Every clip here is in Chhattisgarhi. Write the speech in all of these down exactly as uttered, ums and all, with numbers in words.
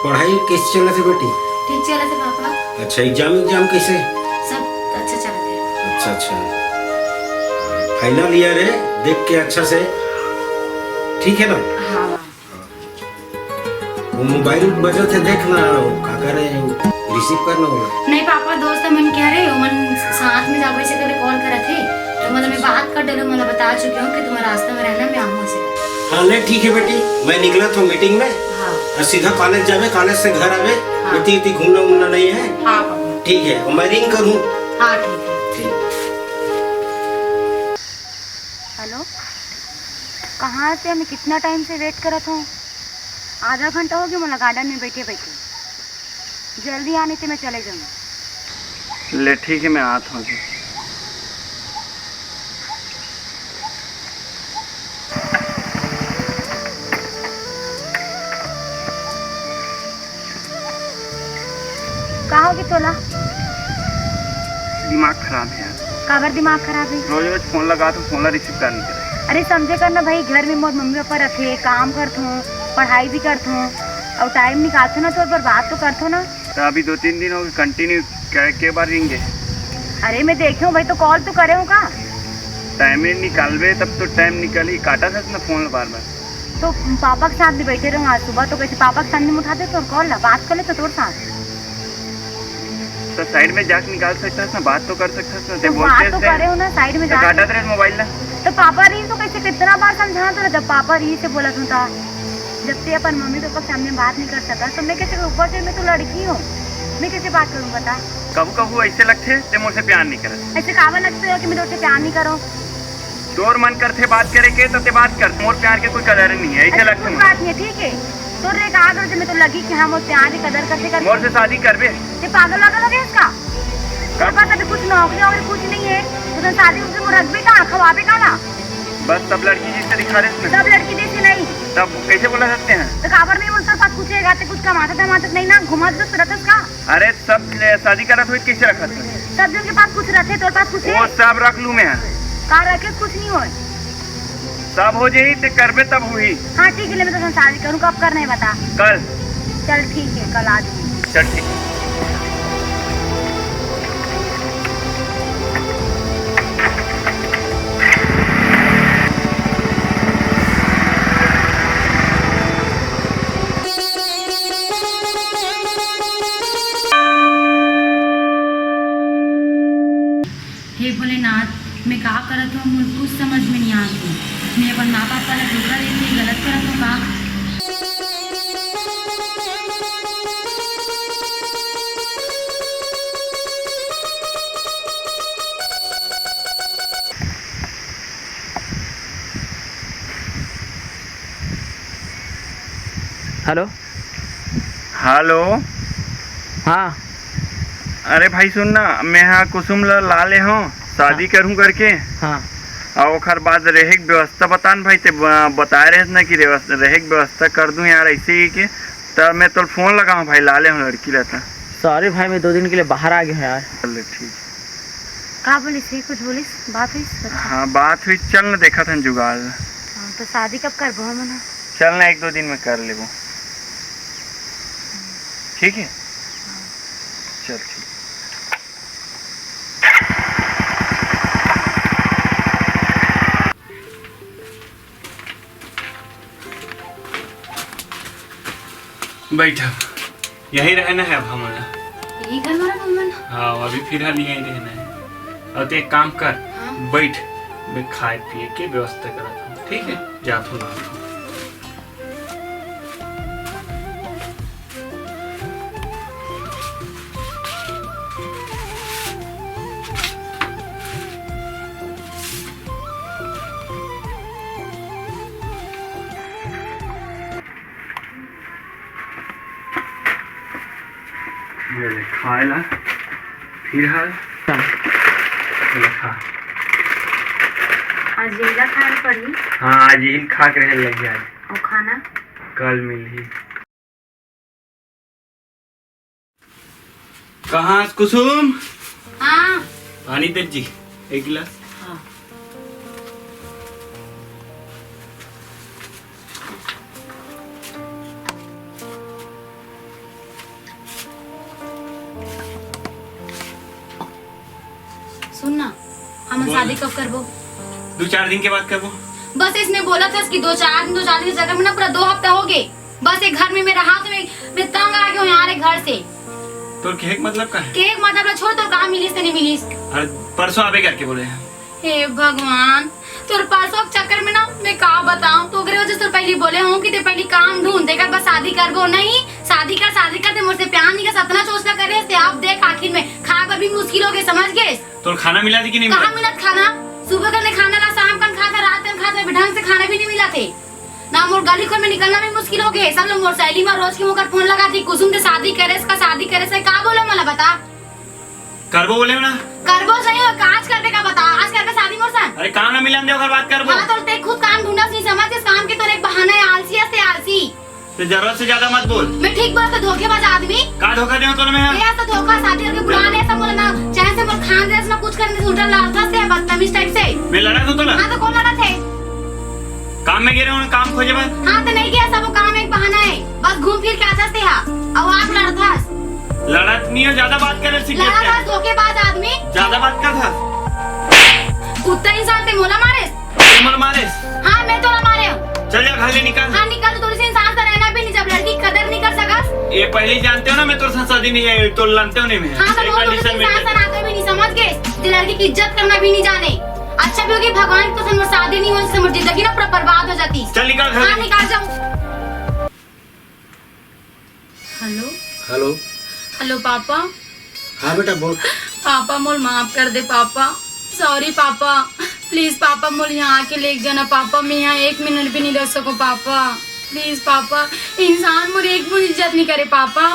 पढ़ाई कैसे चलत हे बेटी? ठीक चलत हे पापा। अच्छा, एग्जाम, एग्जाम कैसे? सब अच्छा चलत हे। अच्छा, अच्छा। फाइनल ईयर हे, देख के अच्छा से, ठीक हे ना? हाँ। वो मोबाइल बजत हे, देख ना, काकर हे, रिसीव कर ना ओला। नहीं पापा, दोस्त मन के हरे, ओमन साथ में जाबो, ऐसे करके कॉल करत हे, तो मतलब मैं बात कर डरे, मतलब बता चुकी हूँ कि तुम्हारा रास्ता में रहना, मैं आऊँ ऐसे। हाँ, नहीं, ठीक हे बेटी, मैं निकलत हूँ मीटिंग में। हाँ। अउ सीधा कॉलेज जाबे, कॉलेज से घर आबे, हाँ। इतनी, इतनी घूमना, घूमना नहीं हे। हाँ पापा। ठीक हे, अउ मैं रिंग करूँ। हाँ, ठीक हे। ठीक। हेलो, कहाँ से? मैं कितना टाइम से वेट करत हूँ, आधा घंटा हो गया मोला गार्डन में बैठे बैठे। जल्दी आ, नहीं तो मैं चले जाऊँ। ले ठीक हे, मैं आत हूँ अभी। का होगे तोला? दिमाग खराब हे यार। काबर दिमाग खराब हे? रोज रोज फोन लगात हूँ, फोन ला रिसीव कर नहीं करे। अरे समझे कर ना भाई, घर में मोर मम्मी पापा रथे, काम करथों, पढ़ाई भी करथों, अउ टाइम निकालथों ना, तोर बर बात तो करथों ना। तो अभी दो तीन दिन होगे, कंटिन्यू के, के बार रिंगे? अरे मैं देखे हूँ भाई, तो कॉल तो करे हूँ का? टाइम ही निकालबे तब तो टाइम निकलही, काटत हस ना फोन बार बार। तो पापा के साथ भी बैठे रहूँ, आज सुबह तो कैसे पापा के सामने में उठाते तोर कॉल ला, बात कर लेते तोर साथ। तो साइड में जाके निकाल सकता है ना, बात तो कर सकता है ना, ते तो बोलते बात तो करे हो ना, साइड में तो जाके। काटत रहे मोबाइल ना। तो पापा रही तो कैसे, कितना बार समझा तो रहता, पापा रही से बोला तू था। जब ते अपन मम्मी पापा के सामने बात नहीं कर सकता, तो मैं कैसे ऊपर से, मैं तो लड़की हूँ, मैं कैसे बात करूँ बता? कभू कभू ऐसे लगथे ते मोर से प्यार नहीं करत। ऐसे काबर लगथे कि मैं तोर से प्यार नहीं करूँ? तोर मन करथे बात करे के, तो ते बात कर, मोर प्यार के कोई कदर नहीं है, ऐसे अच्छा, लगथे कुछ मोर। बात नहीं है, ठीक है। तोर रे का अगर मैं तो लगी कि हाँ, मोर प्यार की कदर करथे, करथे। मोर से शादी करबे? ते पागल वागल हो गया इसका? तोर पास अभी कुछ नौकरी वोकरी कुछ नहीं है, तो तैं शादी उसे मोर रखबे का, खवाबे का ना? बस सब लड़की जैसे दिखा रहे इसमें। सब लड़की जैसे नहीं। तब कैसे बोला सकते हैं? तो काबर नहीं बोल, तोर पास कुछ है, ते कुछ कमाता धमाता नहीं ना, घुमा तो रहता इसका। अरे सब ले, शादी करत हुई कैसे रखत हुई? सब जन के पास कुछ रखे, तोर पास कुछ वो है? सब रख लूँ मैं। का रखे, कुछ नहीं होय। सब हो जाई, ते करबे तब हुई। हाँ ठीक है, ले मैं तो शादी करूँ, कब करना है बता। कल। चल ठीक है, कल आ जाऊँगी। चल ठीक। हे भोलेनाथ, मैं का करत हूँ, मुझे कुछ समझ में नहीं आत हे। मैं अपन माँ पापा ला धोखा देके गलत करत हूँ का? हेलो। हेलो। हाँ। अरे भाई सुन ना, मैं हा कुसुम ला, ला ले हूँ, शादी हाँ। करहूँ करके। हाँ। अउ ओखर बाद रहे के व्यवस्था बता न भाई, ते ब-, बताए रहे ना कि रेवस-, रहे के व्यवस्था कर दूँ यार, ऐसे ही के। त मैं तोल फोन लगाऊँ भाई, ला ले हूँ लड़की ला त। सॉरी भाई, मैं दो दिन के लिए बाहर आ गया हूँ यार। चल ठीक। का बोलिस हे? कुछ बोलिस? बात हुई? हाँ, बात हुई, चल न देखत हन जुगाड़। हाँ, तो शादी कब करबो हमन ह? चल ना, एक दो दिन में कर लेबो। ठीक है? चल ठीक। बैठा, यहीं रहना है अब हमन ला। यही घर में रहना हमन? हाँ, अभी फिलहाल यहीं रहना है। अउ ते एक काम कर, हाँ। बैठ, मैं खाए पिए के व्यवस्था करत हूँ, ठीक है? हाँ। जात हूँ ना। ये ले, खाए ला, फिर हाल। हाँ। ये खा। आज यही ला खाए पड़ी? हाँ, आज यही खा के रहे लग जाए। और खाना? कल मिलही। कहाँ कुसुम? हाँ। पानी दे जी, एक गिलास। हाँ। शादी कब करबो? दो चार दिन के बाद करबो। बस इसने बोला था कि दो चार दिन, दो चार दिन के चक्कर में ना पूरा दो हफ्ता हो गए। बस एक घर में मैं रहा तो मैं, मैं तंग आ गया हूँ यार, एक घर से। तो केक मतलब का है? केक मतलब ला छोड़, तो कहाँ मिलिस ते नहीं मिलिस? अरे, परसों आबे करके बोले हैं। हे भगवान, तोर परसों के चक्कर में ना मैं का बताऊं, तो ओकरे वजह से तो पहले बोले हूँ कि ते पहले काम ढूंढ, तेकर बस शादी करबो नहीं, शादी कर, शादी कर, ते मोर से प्यार नहीं कर, सतना चोचला करे, ते आप देख आखिर में खाए बर भी मुश्किल हो गए, समझ गए? तोर खाना मिला थी कि नहीं कहाँ मिला? मिलत खाना? सुबह कने खाना ला, शाम कन खाता, रात कन खाता, अभी ढंग से खाना भी नहीं मिला थे ना। मोर गली खोर में निकलना भी मुश्किल हो गए। सब लोग मोर सहेली में रोज के मोकर फोन लगा थी, कुसुम ते शादी करे का, शादी करे से का बोलो मला बता। करबो बोले हो ना? करबो सही हो, आज करबे का बता, आज करबे शादी मोर संग? अरे काम ना मिलन दे, ओकर बात करबो। हाँ तो ते खुद काम ढूंढा नहीं समझ, इस काम के तोर एक बहाना है, आलसी हस ते आलसी। ते जरूरत से ज्यादा मत बोल। मैं ठीक बोला तो धोखेबाज आदमी। का धोखा दे तोर मैं? ये तो धोखा, शादी करके बुला ले सब बोला ना, चाहे से मोर खान दे ना कुछ करने से उल्टा लड़ता से बदतमीज टाइप से। मैं लड़ा तो तोला? हाँ तो कौन लड़ा थे? काम में गे रहे हो ना, काम खोजे बर। हाँ तो नहीं गया, सब वो काम एक बहाना है, बस घूम फिर के आथस ते हा, और आप लड़थस। लड़त नहीं हो, ज्यादा बात करे सीख लड़ा लेते हैं। था धोखेबाज आदमी। ज्यादा बात कर था। कुत्ता इंसान ते मोला मारे। ते मोला मारे। हाँ, मैं तोला मारे हूँ। चल जा, घर ले निकल। हाँ, निकल, तो थोड़ी सी इंसान से रहना भी नहीं, जब लड़की कदर नहीं कर सकस। ये पहले ही जानते हो ना, मैं तोर साथ शादी नहीं है, तो लड़ते हो नहीं मैं। हाँ, तो एक वो थोड़ी सी condition में इंसान से रहते। नाते भी नहीं समझ गए, जो लड़की की इज्जत करना भी नहीं जाने। अच्छा भी होगी भगवान की कसम, मोर शादी नहीं होती, मोर जिंदगी ना पूरा बर्बाद हो जाती। चल निकल घर हाँ, से। निकाल जाऊँ। हेलो। हेलो। Hello papa. हाँ बेटा बोल। पापा मोल माफ कर दे papa. Sorry papa. Please papa मोल यहाँ आके लेके जाना पापा, मैं यहाँ एक मिनट भी नहीं रह सकूँ पापा। प्लीज पापा, इंसान मोर एक भी इज्जत नहीं करे पापा।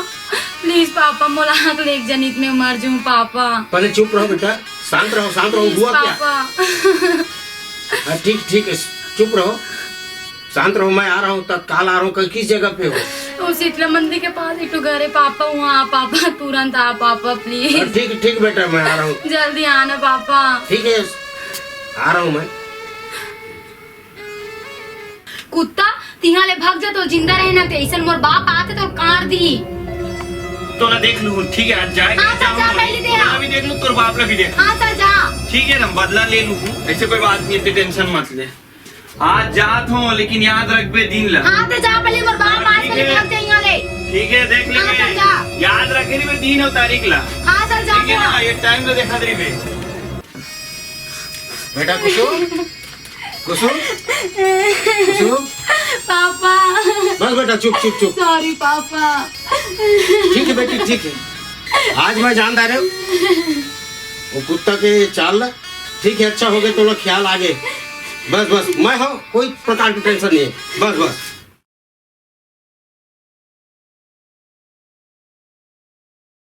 प्लीज पापा मोल आके लेके जानित मैं मर जाऊँ पापा। पहले चुप रहो बेटा, शांत रहो, शांत रहो। प्लीज हुआ क्या? पापा। हाँ ठीक ठीक है, चुप रहो। शांत रहो, मैं आ रहा हूँ, तत्काल आ रहा हूँ। कल किस जगह पे हो? वो शीतला मंदिर के पास एक ठो घर है पापा, वहाँ आ पापा, तुरंत आ पापा प्लीज। हाँ, ठीक ठीक बेटा, मैं आ रहा हूँ। जल्दी आना पापा। ठीक है, आ रहा हूँ मैं। कुत्ता, तिहा ले भाग जा तो जिंदा रहना ते, ऐसन मोर बाप आते तो काट दी। तोला देख लूँ, ठीक है, आज जाए हाँ, चल जा, पहले दे तोला आ। भी देख लूँ, तोर बाप ला भी देख। हाँ, चल जा। ठीक है ना, बदला ले लूँ, ऐसे कोई बात नहीं है, टेंशन मत ले। आज जात हूँ, लेकिन याद रखबे दिन ला। हाँ, ते जा पहले, मोर बाप आज ठीक पहले है। भाग जाइया ले। ठीक है, देख ले हाँ, बे। चल जा। याद रखे रे बे, दिन और तारीख ला। हाँ, चल जा ठीक है ना, पूरा। ये टाइम तो देखा दे रे बे। बेटा कुसुम, कुसुम, कुसुम। पापा। बस बेटा, चुप, चुप, चुप। Sorry papa. ठीक है बेटी, ठीक है। आज मैं जानदार हूँ। वो कुत्ता के चाल ला। ठीक है, अच्छा हो गया, तोला ख्याल आ गए। बस, बस, मैं हूँ, कोई प्रकार की टेंशन नहीं है। बस, बस।